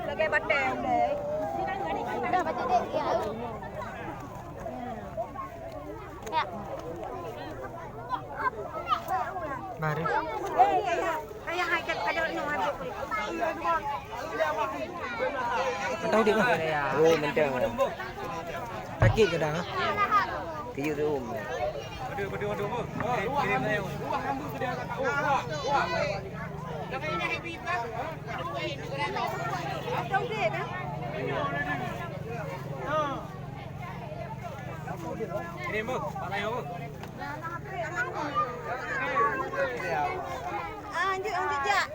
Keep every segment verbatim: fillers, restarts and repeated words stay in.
Lagèe batèe ulèe. Dah baca dek dia. Ya. Baru. Ayah, ayah, ayah, ayah, ayah, ayah. Tahu dia, Bang? Oh, mentang. Sakit ke dah? Kejut tu, Om. Ini, Bu, Pak Layan, Bu. Ah, lanjut, lanjut, jak.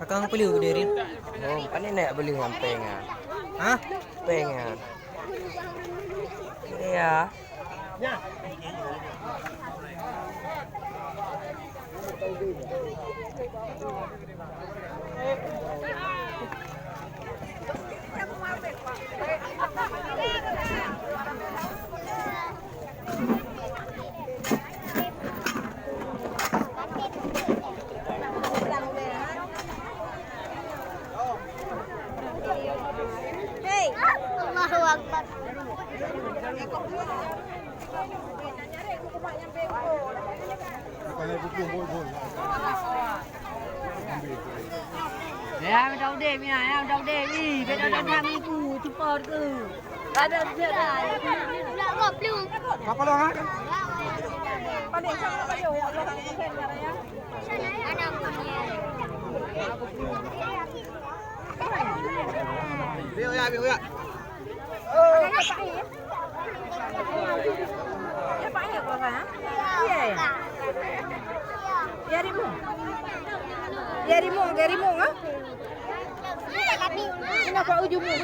Akang peuleueh diri. Oh, pane nak peuleueh ngon péng ah. Hah? Péng ah. Iya. Hei, Allahu Akbar. Ya, minta udép, ya, ya, minta udép. Ih, beda dengan kami tu, cepat ke. Ada dia dah. Nak goblong. Apa lah, ha? Paling sama aja, ya Allah, ya. Mana punya? Biar ya, biar ya. Ya, Pak, ya, Pak, ha? Iya, ya. Ya, rimu. Ya, rimu, ya, rimu, ha? Kenapa ujungmu?